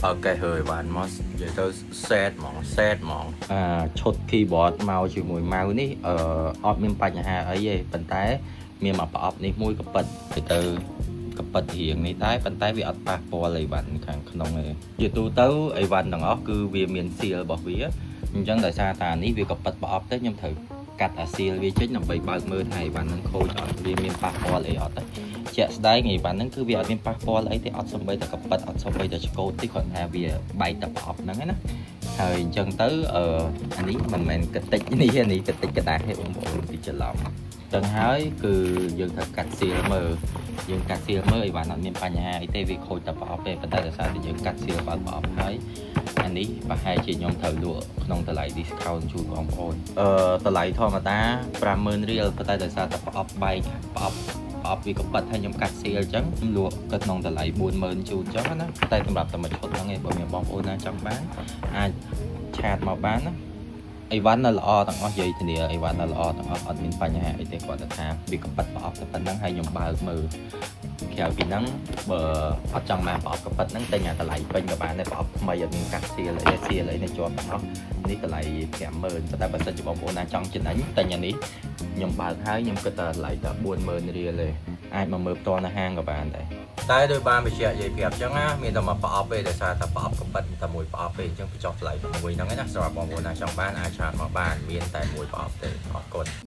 បើកេះហើយបានមកនិយាយទៅ set ហ្មង set ហ្មងអាឈុត keyboard មកជាមួយ mouse នេះអឺអត់មានបញ្ហាអីទេប៉ុន្តែមានមកប្រអប់នេះមួយកពិតទៅទៅកពិតរៀងនេះដែរប៉ុន្តែវាអត់ប៉ះពាល់អីវ៉ាន់ខាងក្នុងទេជាទូទៅអីវ៉ាន់ទាំងអស់គឺវាមាន seal របស់វាអញ្ចឹងដោយសារតានេះវាកពិតប្រអប់ទៅខ្ញុំត្រូវកាត់អា seal វាចេញដើម្បីបើកមើលថាអីវ៉ាន់ហ្នឹងខូចអត់វាមានប៉ះពាល់អីអត់ទេជាក់ស្ដែងអីវ៉ាន់ហ្នឹងគឺវាអត់មានប៉ះពាល់អីទេអត់សំបីតែកពិតអត់សំបីតែឆ្កូតទេគ្រាន់តែវាបែកតែប្រអប់ហ្នឹងណាហើយអញ្ចឹងទៅអឺអានេះមិនមែនកតិចនេះអានេះកតិចកដាស់ទេបងប្អូនពីច្រឡំចឹងហើយគឺយើងត្រូវកាត់ seal មើលយើងកាត់ seal មើលអីវ៉ាន់អត់មានបញ្ហាអីទេវាខូចតែប្រអប់ទេប៉ុន្តែដោយសារតែយើងកាត់ seal បើកប្រអប់ហើយអានេះប្រហែលជាខ្ញុំត្រូវលក់ក្នុងតម្លៃ discount ជូនបងប្អូនអឺតម្លៃធម្មតា50000រៀលប៉ុន្តែដោយសារតែប្រអប់បែកប្រអប់ប្រអប់វាក៏ប៉ិតហើយខ្ញុំកាត់ seal អញ្ចឹងខ្ញុំលក់ក៏ក្នុងតម្លៃ40000ជូនអញ្ចឹងណាតែសម្រាប់តែមួយឈុតហ្នឹងឯងបើមានបងប្អូនណាចង់បានអាច chat មកបានណាអីវ៉ាន់នៅល្អទាំងអស់និយាយធានាអីវ៉ាន់នៅល្អទាំងអស់អត់មានបញ្ហាអីទេគាត់តែថាវាក៏ប៉ិតប្រអប់តែប៉ុណ្្នឹងហើយខ្ញុំបើកមើលក្រៅពីហ្នឹងបើអត់ចង់បានប្រអប់កប៉ិតហ្នឹងទិញអាតម្លៃពេញក៏បានដែរប្រអប់ថ្មីអត់មានកាត់ seal អី seal អីនៅជាប់ទាំងអស់នេះតម្លៃ50000ប៉ុន្តែបើសិនជាបងប្អូនណាចង់ចំណេញទិញអានេះខ្ញុំបើកហើយខ្ញុំគិតតែតម្លៃតែ40000រៀលទេអាចមកមើលផ្ទាល់នៅហាងក៏បានដែរតែដោយបានបញ្ជាក់និយាយប្រាប់អញ្ចឹងណាមានតែមួយប្រអប់ទេដោយសារតែប្រអប់កប៉ិតតែមួយប្រអប់ទេអញ្ចឹងបញ្ចុះតម្លៃតែមួយហ្នឹងឯណាសម្រាប់បងប្អូនណាចង់បានអាច chat មកបានមានតែមួយប្រអប់ទេអរគុណ។